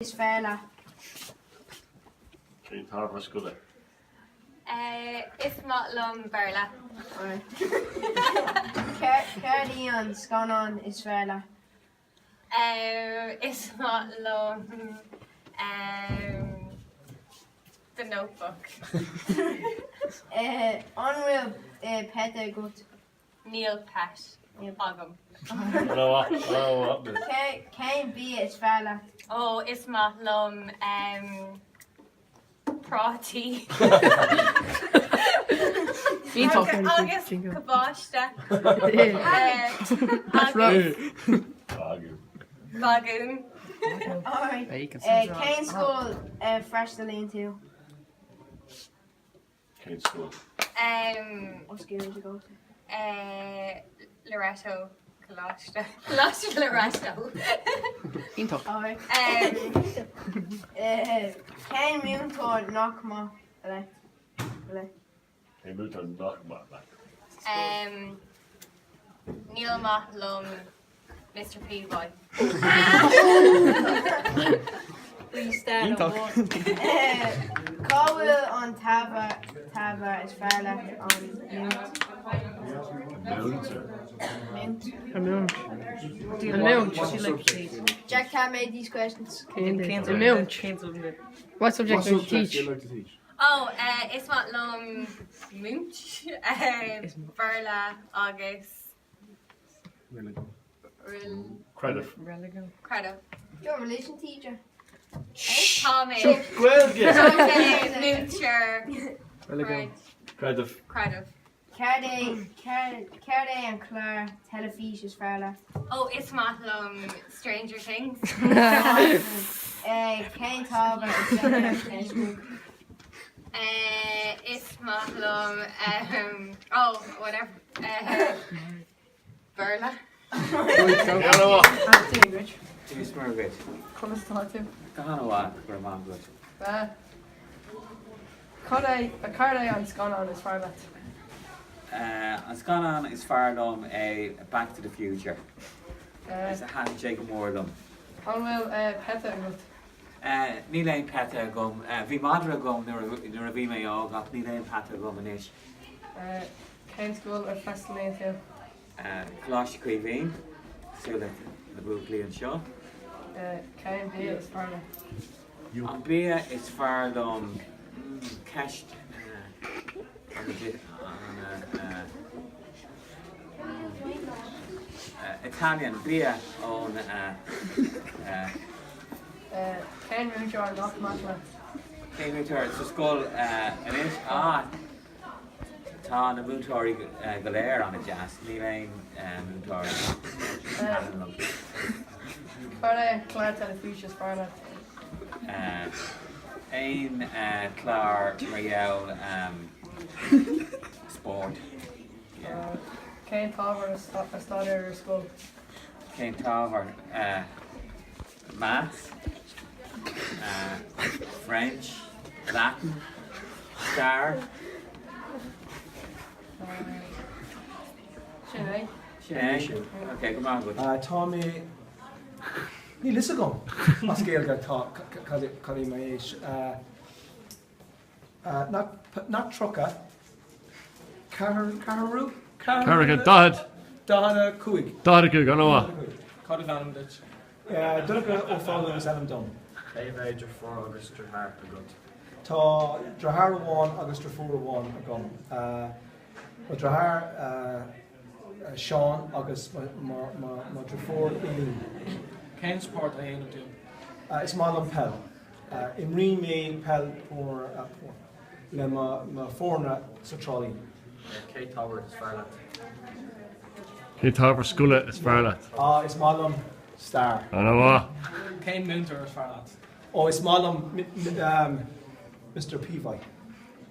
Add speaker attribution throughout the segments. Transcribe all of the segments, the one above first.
Speaker 1: Is fearr leat?
Speaker 2: Cén t-ábhar scoile?
Speaker 3: Is maith liom Béarla.
Speaker 1: Céard í an scannán is fearr leat?
Speaker 3: Is maith liom The Notebook.
Speaker 1: An bhfuil peata agat?
Speaker 3: Níl pet agam.
Speaker 1: Cén bia is fearr leat?
Speaker 3: Ó, is maith liom prátaí. Agus cabáiste. Agus bagún.
Speaker 1: Cén scoil a bhfreastalaíonn tú?
Speaker 2: Cén scoil?
Speaker 1: What school do you go to?
Speaker 3: Loreto Coláiste. Coláiste Loreto.
Speaker 4: Iontach.
Speaker 1: Cén múinteoir nach maith leat?
Speaker 2: Cén múinteoir nach maith leat?
Speaker 3: Níl maith liom Mr Peavoy.
Speaker 4: Iontach.
Speaker 1: Cá bhfuil an t-ábhar t-ábhar is fearr leat an
Speaker 2: Múinteoir.
Speaker 4: Múint. Múint.
Speaker 1: Jack can't make these questions.
Speaker 4: Múint. What subject do you teach?
Speaker 3: Oh, is maith liom múint, Béarla agus
Speaker 2: Creideamh.
Speaker 3: Creideamh.
Speaker 1: You're a religion teacher.
Speaker 3: Tá mé.
Speaker 2: Gaeilge!
Speaker 3: Tá mé múinteoir.
Speaker 2: Creideamh.
Speaker 3: Creideamh.
Speaker 1: Céard é céard é an clár teilifíse is fearr leat?
Speaker 3: Oh, is maith liom Stranger Things.
Speaker 1: Cén t-ábhar is fearr ar Facebook?
Speaker 3: Is maith liom oh, whatever. Béarla.
Speaker 5: Is maith agat.
Speaker 4: Conas tá tú?
Speaker 5: Go han-mhaith, go raibh maith agat.
Speaker 4: Cad é cad é an scannán is fearr leat?
Speaker 5: An scannán is fearr liom é Back to the Future. Is thaitin sé go mór liom.
Speaker 4: An bhfuil peata agat?
Speaker 5: Níl aon peata agam. Bhí madra agam nuair a bhí mé óg ach níl aon peata agam anois.
Speaker 4: Cén scoil a bhfreastalaíonn tú?
Speaker 5: Coláiste Chaoimhín, cosúil le na buachaillí anseo.
Speaker 4: Cén bia is fearr leat?
Speaker 5: An bia is fearr liom, ceist Italian, bia ón.
Speaker 4: Cén múinteoir nach maith leat?
Speaker 5: Cén múinteoir sa scoil anois? Ah, tá na múinteoirí go léir an-deas, níl aon múinteoir a thaitníonn liom.
Speaker 4: Cad é an clár teilifíse is fearr leat?
Speaker 5: Aon chlár mar gheall spórt.
Speaker 4: Cén t-ábhar a staidéar ar scoil?
Speaker 5: Cén t-ábhar? Maths, French, Latin, Stair.
Speaker 4: Sin é.
Speaker 5: Sin é. Ok, go maith agat.
Speaker 6: Tá mé, níl fhios agam as Gaeilge tá cad é m'aois. Nach 30, ceathrú?
Speaker 2: Ceathracha, 40.
Speaker 6: 45.
Speaker 2: 45, an-mhaith.
Speaker 7: Cad is ainm duit?
Speaker 6: Donncha Ó Foghlú is ainm dom.
Speaker 7: Cé mhéad deirfiúr agus deartháir agat?
Speaker 6: Tá deartháir amháin agus deirfiúr amháin agam. Mo dheartháir Seán agus mo dheirfiúr Eileen.
Speaker 7: Cén spórt a dhéanann tú?
Speaker 6: Is maith liom peil. Imríonn mé peil le mo foirne sa Trá Lí.
Speaker 7: Cén t-ábhar is fearr leat?
Speaker 2: Cén t-ábhar scoile is fearr leat?
Speaker 6: Ah, is maith liom stair.
Speaker 2: An-mhaith.
Speaker 7: Cén múinteoir is fearr leat?
Speaker 6: Ó, is maith liom Mr Peavoy.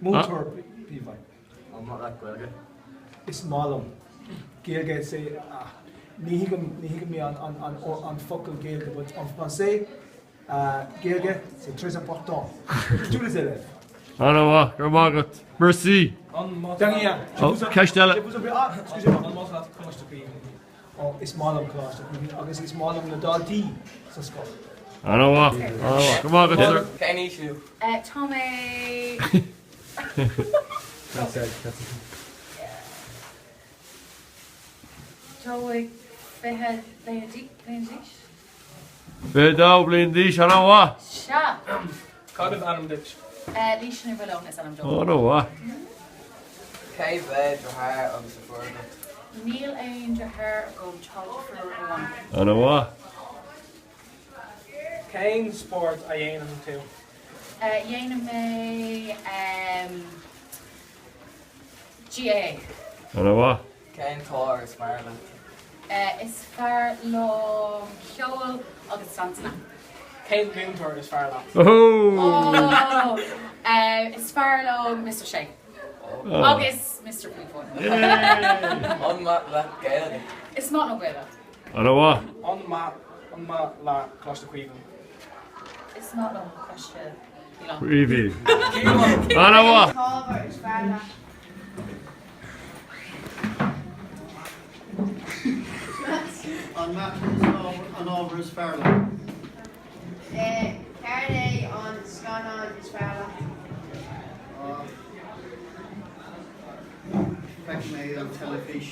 Speaker 6: Múinteoir Peavoy.
Speaker 7: An maith leat Gaeilge?
Speaker 6: Is maith liom Gaeilge. C'est, ah, ní thuigim, ní thuigim mé an, an, an, an focal Gaeilge, but en français, Gaeilge, c'est très important pour tous les élèves.
Speaker 2: An-mhaith, go raibh maith agat. Merci.
Speaker 7: An maith
Speaker 6: De rien.
Speaker 2: Oh, ceist eile.
Speaker 6: Je vous en prie. Ah, excusez-moi.
Speaker 7: An maith leat Coláiste Chaoimhín?
Speaker 6: Oh, is maith liom Coláiste Chaoimhín agus is maith liom na daltaí sa scoil.
Speaker 2: An-mhaith, an-mhaith. Go maith agat, sir.
Speaker 7: Cén aois thú?
Speaker 3: Tá mé. Tá mé 20 bliain d'aois.
Speaker 2: 22 bliain d'aois, an-mhaith.
Speaker 3: Sea.
Speaker 7: Cad is ainm duit?
Speaker 3: Laoise Ní Mhaoileoin is ainm dom.
Speaker 2: An-mhaith.
Speaker 7: Cé mhéad deartháir agus deirfiúr agat?
Speaker 3: Níl aon deartháir agam, tá deirfiúr amháin.
Speaker 2: An-mhaith.
Speaker 7: Cén spórt a dhéanann tú?
Speaker 3: Déanann mé GAA.
Speaker 2: An-mhaith.
Speaker 7: Cén t-ábhar is fearr leat?
Speaker 3: Is fearr liom ceol agus damhsa.
Speaker 7: Cén múinteoir is fearr leat?
Speaker 3: Oh! Is fearr liom Mr Shea. Agus Mr Púfóin.
Speaker 7: An maith leat Gaeilge?
Speaker 3: Is maith liom Gaeilge.
Speaker 2: An-mhaith.
Speaker 7: An maith an maith leat Coláiste Chaoimhín?
Speaker 3: Is maith liom Coláiste
Speaker 2: Caoimhín. An-mhaith.
Speaker 1: Cén t-ábhar is fearr leat?
Speaker 8: An Mata an ábhar is fearr liom.
Speaker 1: Céard é an scannán is fearr leat?
Speaker 8: Feicim é an teilifís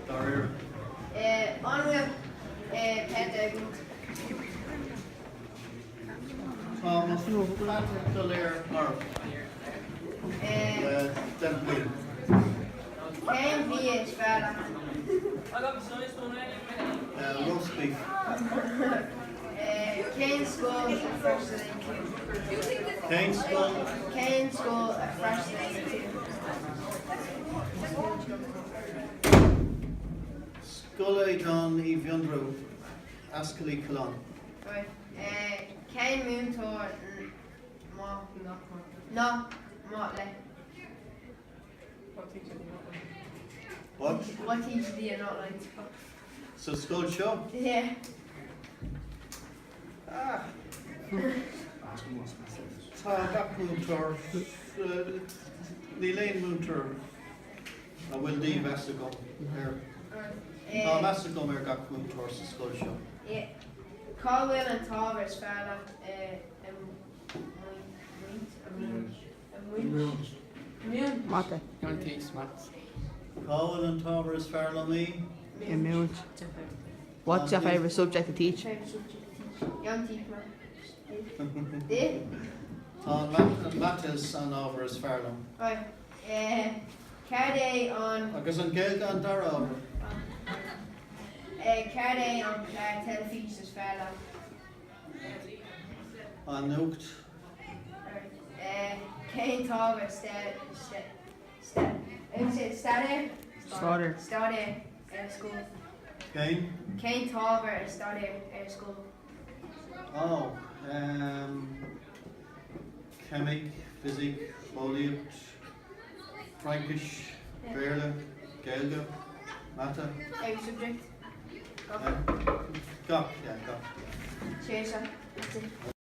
Speaker 8: dáiríre.
Speaker 1: An bhfuil peata agat?
Speaker 8: Tá mo pheata go léir marbh le 10 mbliana.
Speaker 1: Cén bia is fearr leat?
Speaker 8: Roast beef.
Speaker 1: Cén scoil a bhfreastalaíonn tú?
Speaker 8: Cén scoil?
Speaker 1: Cén scoil a bhfreastalaíonn tú?
Speaker 8: Scoil Aodáin Uí Mhiondrú, Ascaill Uí Choileáin.
Speaker 1: Cén múinteoir nach maith leat?
Speaker 8: What?
Speaker 1: What teacher do you not like?
Speaker 8: Sa scoil seo?
Speaker 1: Yeah.
Speaker 8: Ah. Tá gach múinteoir, níl aon múinteoir a bhfuil dímheas agam air. Tá meas agam ar gach múinteoir sa scoil seo.
Speaker 1: Yeah. Cá bhfuil an t-ábhar is fearr leat a mhúint?
Speaker 4: Mata.
Speaker 8: Cá bhfuil an t-ábhar is fearr liom í?
Speaker 4: I múint. What's your favourite subject to teach?
Speaker 1: Favourite subject to teach? Jan teach me. Di?
Speaker 8: Tá an Mata an ábhar is fearr liom.
Speaker 1: Right. Céard é an
Speaker 8: Agus an Gaeilge an dara ábhar.
Speaker 1: Céard é an clár teilifíse is fearr leat?
Speaker 8: An Nuacht.
Speaker 1: Cén t-ábhar staidéir?
Speaker 4: Staidéar.
Speaker 1: Staidéar ar scoil.
Speaker 8: Cén?
Speaker 1: Cén t-ábhar a staidéar ar scoil?
Speaker 8: Oh, ceimic, fisic, eolaíocht, Fraincis, Béarla, Gaeilge, Mata.
Speaker 1: Every subject.
Speaker 8: Gach, yeah, gach.
Speaker 1: Cheers, sir. That's it.